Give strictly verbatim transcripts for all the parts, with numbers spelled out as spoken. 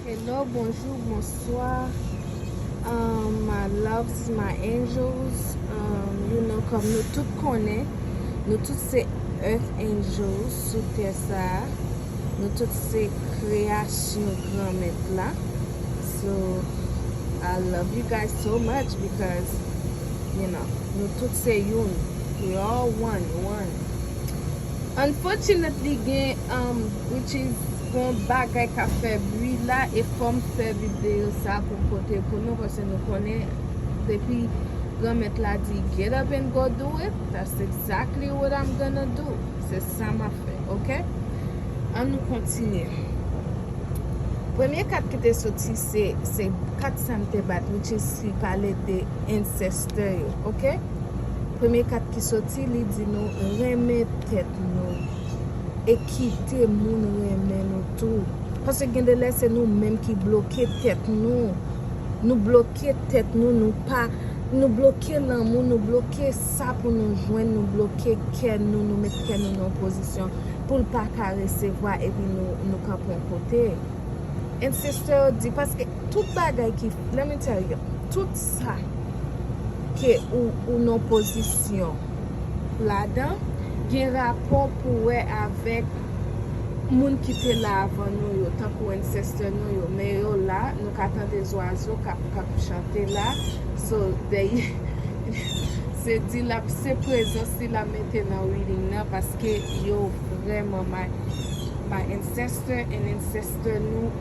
Hello, bonjou, bonswa. Um, my loves, my angels. Um, you know, kòm nou tout konnen, nou tout se earth angels sou tè sa a. Nou tout se kreyasyon Granmèt la. So, I love you guys so much because, you know, nou tout se youn. We all one, one. Unfortunately, gen, um, which is, gon bagay k ap fè bri la, e fò m fè videyo sa pou m pote pou nou, paske nou konnen, depi Granmèt la di, "Get up and go do it," that's exactly what I'm gonna do. Se sa m ap fè, ok? An nou kontinye. Premye kat ki te soti, se, se kat sa m te bat, which is ki pale de ancestor yo, ok? Premye kat ki soti, li di nou renmen tèt nou e kite moun renmen nou tou. Paske gen de lè se nou menm ki bloke tèt nou. Nou bloke tèt nou, nou pa, nou bloke lanmou, nou bloke sa pou nou jwenn, nou bloke kè nou, nou met kè nou nan yon pozisyon pou l pa ka resevwa epi nou, nou kanpe yon kote. Ancestor yo di, paske tout bagay ki, let me tell you, tout sa ke ou, ou nan pozisyon ladan, gen rapò pou wè avèk moun ki te la avan nou yo, tankou ancestor nou yo, men yo la, nou ka tande zwazo k ap, k ap chante la, so, they, se di l ap, se prezans li l ap mete nan reading nan, paske yo vrèman, my, my ancestor and ancestor nou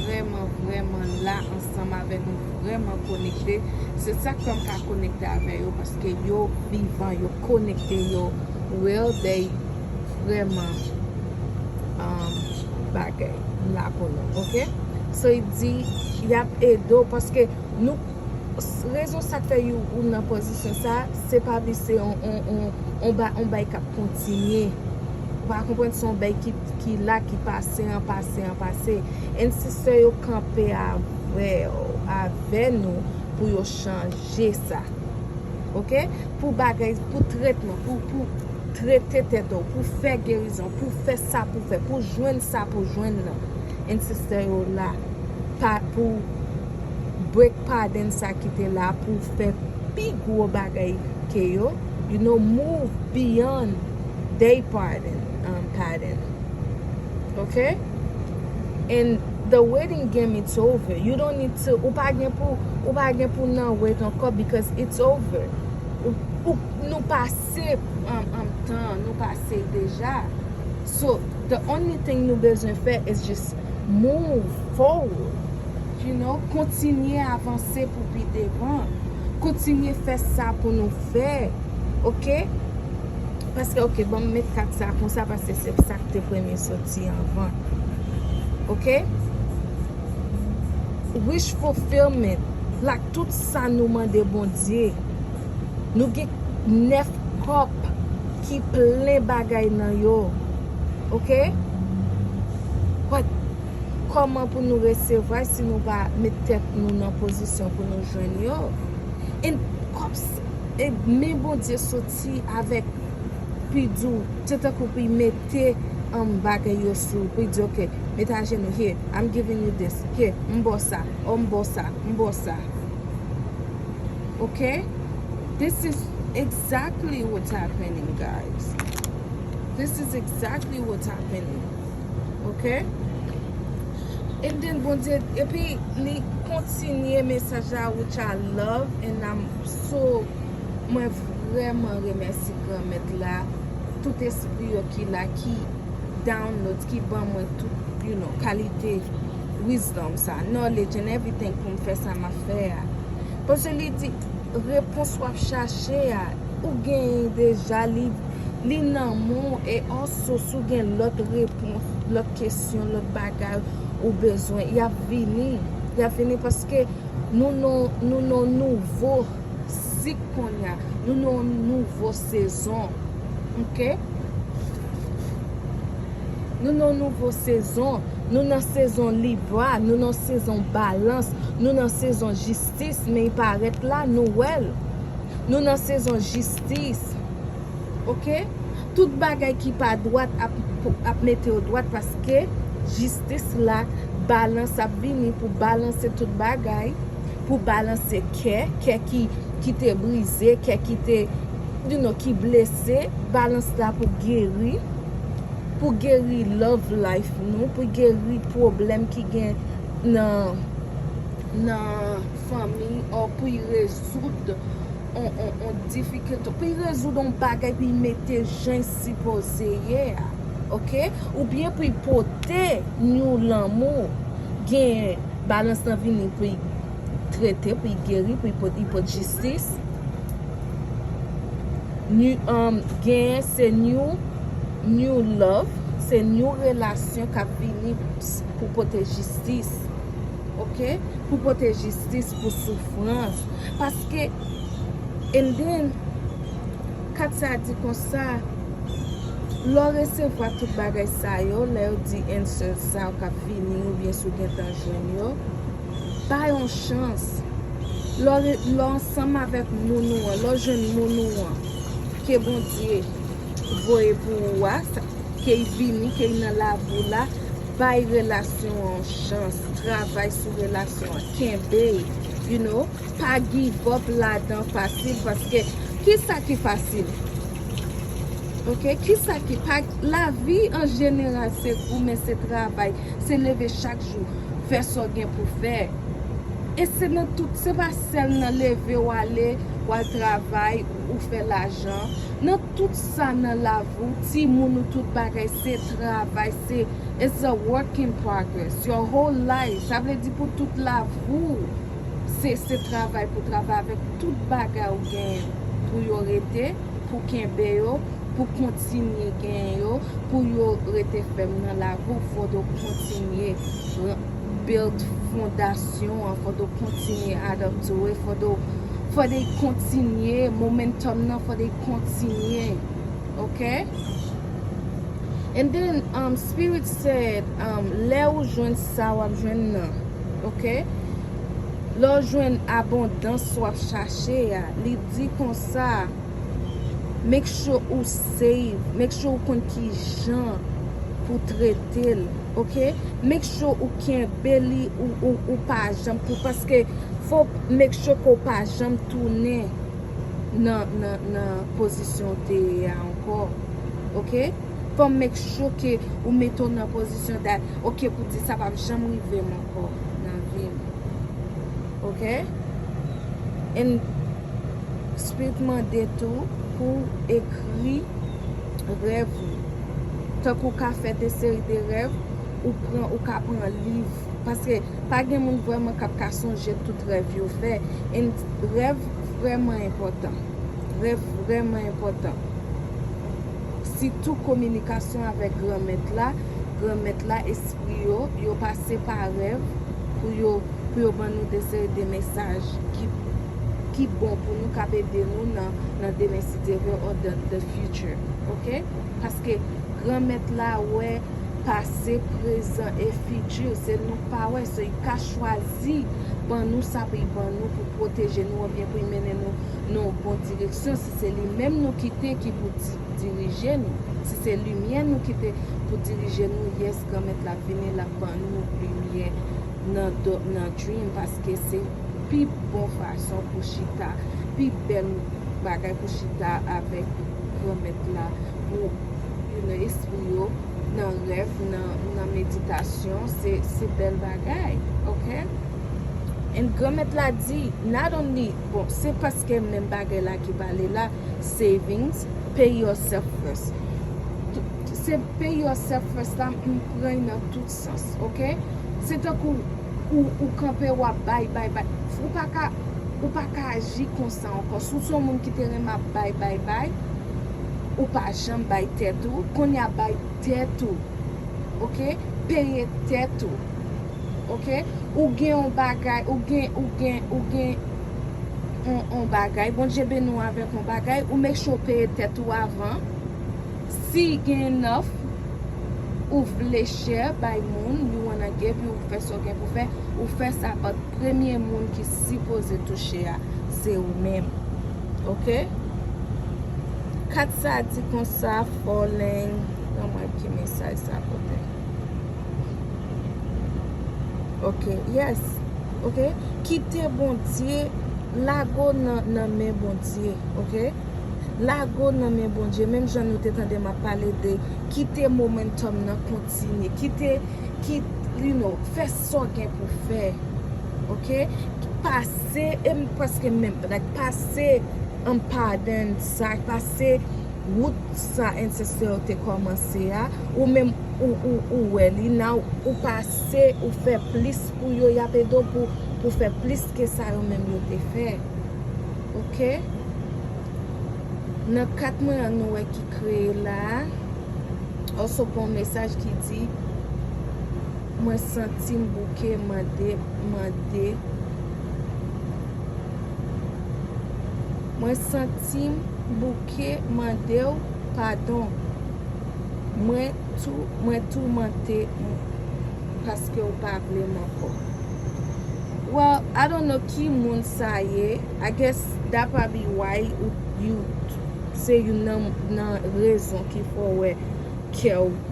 vrèman, vrèman la ansanm avè nou, vrèman konekte. Se sa k fè m ka konekte avè yo, paske yo vivan, yo konekte, yo real, they vrèman, um, bagay la pou nou, ok? So, li di, y ap ede w, paske nou, rezon sa k fè yo, ou nan pozisyon sa, se pa byen, se on, on, on, on ba-, on bay k ap kontinye. Ou pa konprann, se on bay ki, ki la, ki pase an pase an pase. Ancestor yo kanpe avè, avè nou pou yo chanje sa. Ok? Pou bagay, pou tretman, pou, pou trete tèt ou, pou fè gerizon, pou fè sa pou fè, pou jwenn sa pou jwenn nan. Ancestor yo la, pa, pou break pattern sa ki te la, pou fè pi gwo bagay ke yo, you know, move beyond they pattern, um, pattern. Ok? And the waiting game, it's over. You don't need to, ou pa gen pou, ou pa gen pou nan wait ankò, because it's over. Ou, ou, nou pase, um, um, tan, nou pase deja. So, the only thing nou bezwen fè is just move forward. You know, kontinye avanse pou pi devan. Kontinye fè sa pou nou fè. Ok? Paske, ok, ban m met kat sa konsa, paske se sa k te premye soti anvan. Ok? Wish fulfillment, like, tout sa nou mande Bondye. Nou gen nèf kòp ki plen bagay nan yo. Ok? But kòman pou nou resevwa si nou pa met tèt nou nan pozisyon pou nou jwenn yo? And kòb s-, e men Bondye soti avèk, pi di w, se tankou pou l mete, um, bagay yo sou, pou l di, "Ok, mete ajenou, here, I'm giving you this, here, m ba w sa, oh, m ba w sa, m ba w sa." Ok? This is exactly what's happening, guys. This is exactly what's happening. Ok? And then, Bondye, epi li kontinye mesaj la, which I love, and I'm so, mwen vrèman remèsye Granmèt la, tout espri yo ki la, ki download, ki ban mwen tout, you know, kalite wisdom sa, knowledge and everything pou m fè sa m ap fè a. Paske li di, repons w ap chache a, ou genyen deja, li, li nan men w, e also, si w gen lòt repons, lòt kesyon, lòt bagay ou bezwen, y ap vini. Y ap vini paske nou nan, nou nan nouvo sik kounye a. Nou nan nouvo sezon. Ok? Nou nan nouvo sezon. Nou nan sezon Libra. Nou nan sezon Balans. Nou nan sezon jistis. Men li parèt la, nou wè l. Nou nan sezon jistis. Ok? Tout bagay ki pa dwat ap, ap mete yo dwat paske jistis la Balans ap vini pou balanse tout bagay, pou balanse kè, kè ki, ki te brize, kè ki te, you know, ki blese. Balans la pou geri, pou geri love life nou, pou geri pwoblèm ki gen nan, nan fanmi, ou pou y rezoud on, on, on difikilte, pou y rezoud on bagay, pou y mete jan y sipoze ye a, oke? Oubyen pou y pote new lanmou. Gen balans lan vini pou y trete, pou y geri, pou y pot, y pot jistis. New, um, gen se new, new love, se new relasyon k ap vini pou pote jistis. Oke? Pou pote jistis, pou soufrans. Paske, and then, kat sa di konsa, lè w resevwa tout bagay sa yo, lè yo di answers sa yo k ap vini, oubyen si w gentan jwenn yo, bay yon chans. Lè w re-, lè w ansanm avèk moun ou an, lè w jwenn moun ou an, ke Bondye voye pou ou a, sa, ke y vini, ke y nan lavi w la, bay relasyon an yon chans, travay sou relasyon an, kenbe, you know, pa give up ladan fasil, paske kisa ki fasil? Oke, kisa ki, pa, lavi an jeneral se goumen, se travay, se leve chak jou, fè sa w gen pou fè. E se nan tout, se pa sèl nan leve w ale, w al travay, ou fè lajan. Nan tout sa nan lavi w, timoun ou tout bagay, se travay, se, it's a work in progress. Your whole life, sa vle di pou tout lavi w, se, se travay pou travay avèk tout bagay ou genyen pou yo rete, pou kenbe yo, pou kontinye genyen yo, pou yo rete fèm nan lavi w, fò w kontinye build fondasyon an, fò w kontinye add up to it, fò w, fò w kontinye momentum nan, fò w kontinye, oke? And then, um, Spirit said, um, lè ou jwenn sa w ap jwenn nan, oke? Lè w jwenn abondans w ap chache a, li di konsa, make sure ou save, make sure ou konn ki jan pou trete l, oke? Make sure ou kenbe li, ou, ou, ou pa janm pou, paske fò make sure ke w pa janm tounen nan, nan, nan pozisyon w te ye a ankò, oke? Fò make sure ke ou mete w nan pozisyon that, oke, pou di sa p ap janm rive m ankò nan vi m, oke? And Spirit mande tou pou w ekri rèv ou. Tankou w ka fè de seri de rèv, ou pran, ou ka pran liv. Paske pa gen moun vrèman k ap ka sonje tout rèv yo fè. And rèv vrèman enpòtan. Rèv vrèman enpòtan. Sitou kominikasyon avèk Granmèt la. Granmèt la, espri yo, yo pase pa rèv pou yo, pou yo ban nou de seri de mesaj ki, ki bon pou nou, k ap ede nou nan, nan demen si Dye vle, or the, the future, oke? Paske Granmèt la wè pase, prezan e fitir, se nou k pa wè, so, li ka chwazi ban nou sa pou li ban nou, pou pwoteje nou, oubyen pou li mennen nou nan yon bon direksyon, si se li menm nou kite ki pou di-, dirije nou, si se limyè nou kite pou dirije nou, yes, Granmèt la vini, l ap ban nou limyè nan do-, nan dream, paske se pi bon fason pou chita, pi bèl bagay pou chita avèk Granmèt la, pou, you know, espri yo nan rèv, nan, nan meditasyon, se, se bèl bagay, oke? And Granmèt la di, not only, bon, se paske menm bagay la ki pale la, savings, pay yourself first. Se pay yourself first la, m pran l nan tout sans, oke? Se tankou ou, ou kanpe, w ap bay, bay, bay. Ou pa ka, ou pa ka aji konsa ankò. Si w se yon moun ki te renmen ap bay, bay, bay, ou pa janm bay tèt ou, kounye a bay tèt ou, oke? Peye tèt ou, oke? Ou gen yon bagay, ou gen, ou gen, ou gen yon, yon bagay, Bondye beni w avèk yon bagay, ou make sure w peye tèt ou avan. Si gen enough, ou vle share bay moun, you wanna give, you fè sa w gen pou fè, ou fè sa, but premye moun ki sipoze touche a, se ou menm. Oke? Kat sa di konsa, Falling, ban m wè ki mesaj sa pote. Ok, yes. Ok, kite Bondye, lago nan, nan men Bondye. Ok, lago nan men Bondye. Menm jan nou te tande m ap pale de kite momentum nan kontinye, kite, kit, you know, fè sa w gen pou fè. Ok, pase, e m prèske menm, like, pase an padan sa, pase wout sa ancestor yo te kòmanse a, ou menm ou, ou, ou wè li, now ou pase, ou fè plis pou yo, y ap ede w pou, pou fè plis ke sa yo menm yo te fè. Ok? Nan kat mwen an nou wè ki kreye la a, also pran yon mesaj ki di, mwen santi m bouke mande, mande, mwen santi m bouke mande w padon. Mwen tou, mwen toumante paske w pa vle m ankò. Well, I don't know ki moun sa ye. I guess that probably why ou, you, se youn nan, nan rezon ki fè w wè kè w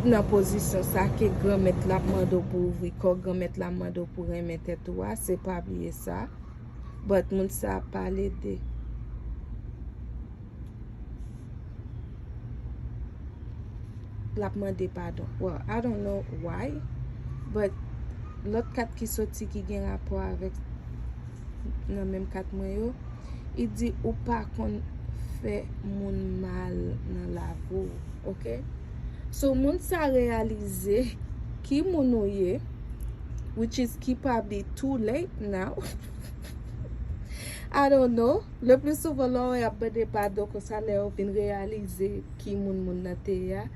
nan pozisyon sa ke Granmèt la ap mande w pou ouvri kò, Granmèt la ap mande w pou renmen tèt ou a, se pa bliye sa. But moun sa ap pale de, l ap mande padon. Well, I don't know why, but lòt kat ki soti ki gen rapò avèk nan menm kat mwen yo, li di ou pa konn fè moun mal nan lavi w, ok? So, moun sa reyalize ki moun ou ye, which is ki probably too late now. I don't know. Le plus souvent, lè w ap mande padon konsa, lè yo vin reyalize ki moun moun nan te ye a,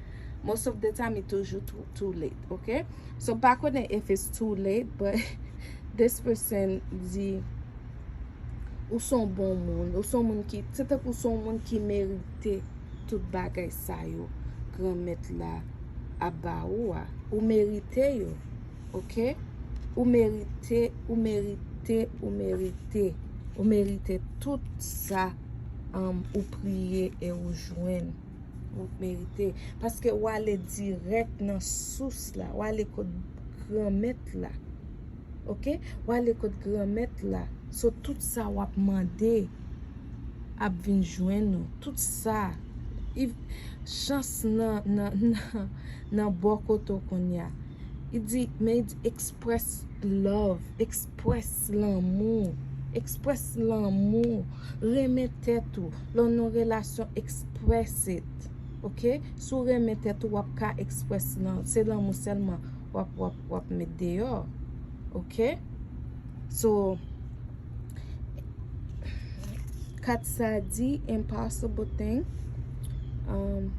most of the time, it toujou too, too late, ok? So, m pa konnen if it's too late, but this person di, ou se yon bon moun, ou se yon moun ki, se tankou ou se yon moun ki merite tout bagay sa yo Granmèt la ap ba ou a. Ou merite yo, ok? Ou merite, ou merite, ou merite, ou merite tout sa, um, ou priye e ou jwenn. Ou merite. Paske w ale dirèk nan sous la, w ale kot Granmèt la. Ok? W ale kot Granmèt la. So, tout sa w ap mande ap vin jwenn ou. Tout sa. If, chans nan, nan, nan, nan bò kote w kounye a. Li di, men li di, express love, express lanmou, express lanmou, renmen tèt ou. Lè w nan yon relasyon, express it. Ok? Si w renmen tèt ou, w ap ka express lan, se lanmou sèlman w ap, w ap, w ap met deyò. Ok? So, kat sa di, impossible thing. Um,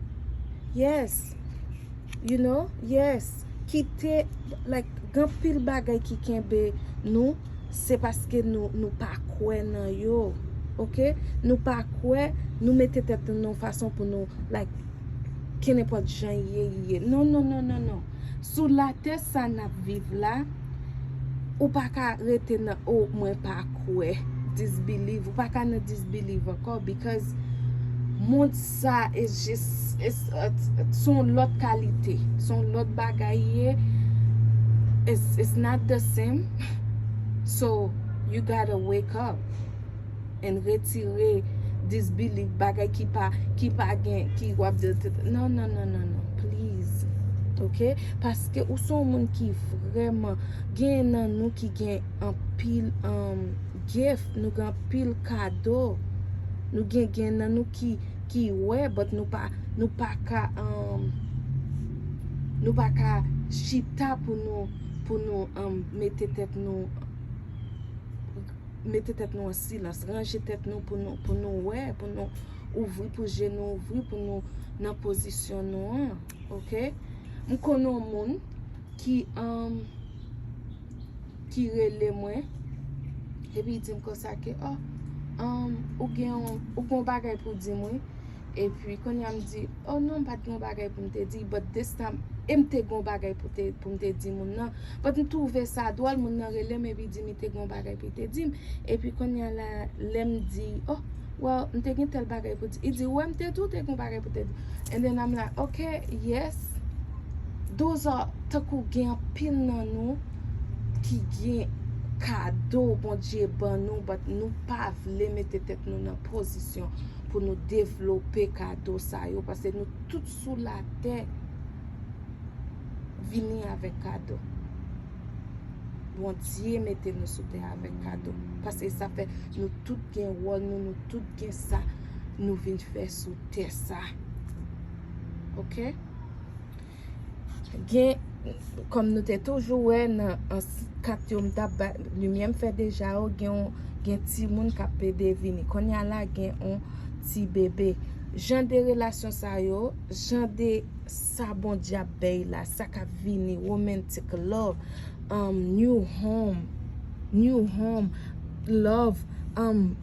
yes. You know? Yes. Kite, like, gen anpil bagay ki kenbe nou, se paske nou, nou pa kwè nan yo. Ok? Nou pa kwè, nou mete tèt nou nan yon fason pou nou, like, kenenpòt jan ye, ye. Non, non, non, non, non. Sou latè sa n ap viv la, ou pa ka rete nan, oh, mwen pa kwè, disbelieve. Ou pa ka nan disbelieve ankò, because mond sa is just, it's, it's, it's, se yon lòt kalite. Se yon lòt bagay ye. It's, it's not the same. So, you gotta wake up and retire disbelief, bagay ki pa, ki pa gen, ki w ap di, non, non, non, non, non, please. Ok? Paske ou se yon moun ki vrèman, gen nan nou ki gen anpil, um, gift, nou gen anpil kado. Nou gen, gen nan nou ki, ki wè, but nou pa, nou pa ka, um, nou pa ka chita pou nou, pou nou, um, mete tèt nou, mete tèt nou an silans, ranje tèt nou pou nou, pou nou wè, pou nou ouvri, pou je nou ouvri, pou nou nan pozisyon nou an, ok? M konnen yon moun ki, um, ki rele mwen, epi li di m konsa ke, oh, um, ou gen yon, ou gen yon bagay pou di m, wi. Epi, kounye a m di, oh non, m pa t gen yon bagay pou m te di, but this time, e m te gen yon bagay pou te, pou m te di moun nan. But m twouve sa dwòl, moun nan rele m epi di m li te gen yon bagay pou li te di m. Epi kounye a la, lè m di, oh, well, m te gen tèl bagay pou di. Li di, wè, m te di w te gen yon bagay pou te di. And then I'm like, ok, yes. Those are, tankou gen anpil nan nou, ki gen kado Bondye ban nou, but nou pa vle mete tèt nou nan pozisyon pou nou devlope kado sa yo, paske nou tout sou latè vini avèk kado. Bondye mete nou sou tè avèk kado, paske sa fè nou tout gen wòl nou, nou tout gen sa nou vin fè sou tè sa. Oke? Gen, kòm nou te toujou wè nan an, kat yo m t ap ba limyè m fè deja yo, gen yon, gen timoun k ap pede vini. Kounye a la, gen yon ti bebe. Jan de relasyon sa yo, jan de sa Bondye ap bay la, sa k ap vini, romantic love, um, new home, new home, love, um,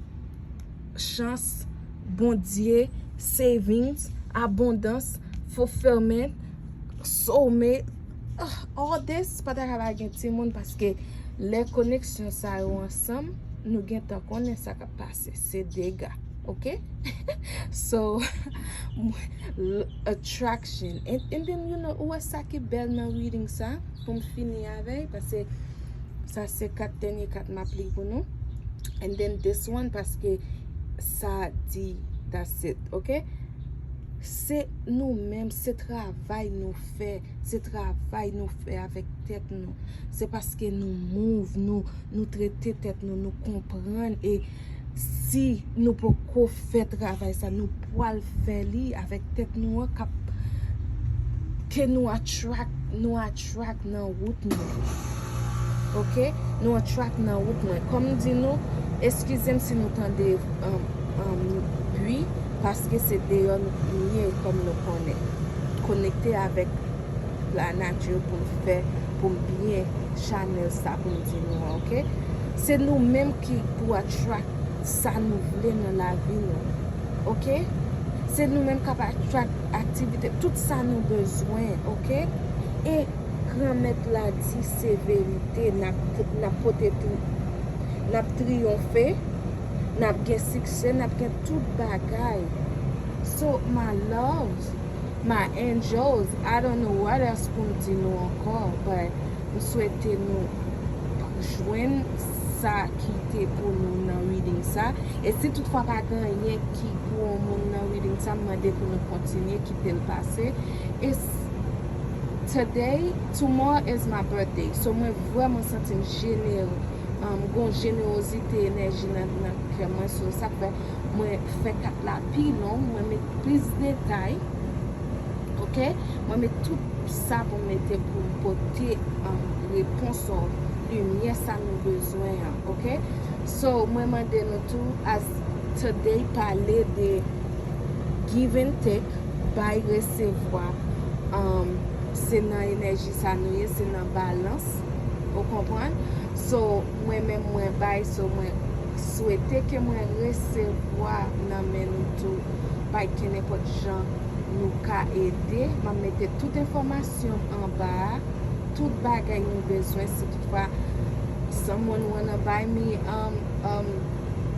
chans, Bondye, savings, abondance, fulfillment, soulmate, ah, all this, pa ta ka pa gen timoun, paske lè koneksyon sa yo ansanm, nou gentan konnen sa k ap pase. Se dega, oke? So, attraction. And, and then, you know, ou wè sa ki bèl nan reading sa, pou m fini avè l, paske sa se kat dènye kat m ap li pou nou. And then this one, paske sa di, that's it, oke? Se nou menm, se travay nou fè, se travay nou fè avèk tèt nou. Se paske nou move, nou, nou trete tèt nou, nou konprann, e si nou poko fè travay sa, nou pwal fè li avèk tèt nou an k ap, ke nou attract, nou attract nan wout nou. Oke? Nou attract nan wout mwen. Kòm m di nou, eskize m si nou tande, um, um, bwi, paske se deyò nou ye, kòm nou konnen. Konekte avèk lanati pou m fè, pou m byen chanèl sa pou m di nou an, oke? Se nou menm ki pou attract sa nou vle nan lavi nou, oke? Se nou menm k ap attract aktivite, tout sa nou bezwen, oke? E Granmèt la di se verite, n ap, n ap pote tri-, n ap triyonfe, n ap gen siksè, n ap gen tout bagay. So, my loves, my angels, I don't know what else pou m di nou ankò, but m swete nou jwenn sa ki te pou nou nan reading sa. E si toutfwa pa gen anyen ki pou yon moun nan reading sa, m mande pou nou kontinye, kite l pase. E s-, today, tomorrow is my birthday. So, mwen vrèman santi m jenere, um, gon jenerozite, enèji nan, nan kè mwen. So, sa fè mwen fè kat la pi long, mwen met plis detay. Oke? Mwen met tout sa pou m mete pou m pote, um, repons ou, limyè sa nou bezwen an. Oke? So, mwen mande nou tou, as today pale de give and take, bay, resevwa. Um, se nan enèji sa nou ye, se nan balans. Ou konprann? So, mwen menm mwen bay, so mwen swete ke mwen resevwa nan men nou tou. Bay ke nenpòt jan nou ka ede. M ap mete tout enfòmasyon m anba a. Tout bagay nou bezwen, si toutfwa someone wanna buy me, um, um,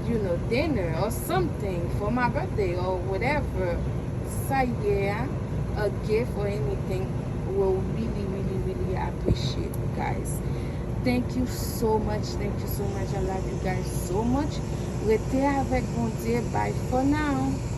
you know, dinner or something for my birthday or whatever sa ye a, a gift or anything, will really, really, really appreciate you guys. Thank you so much, thank you so much. I love you guys so much. Rete avèk Bondye. Bye for now.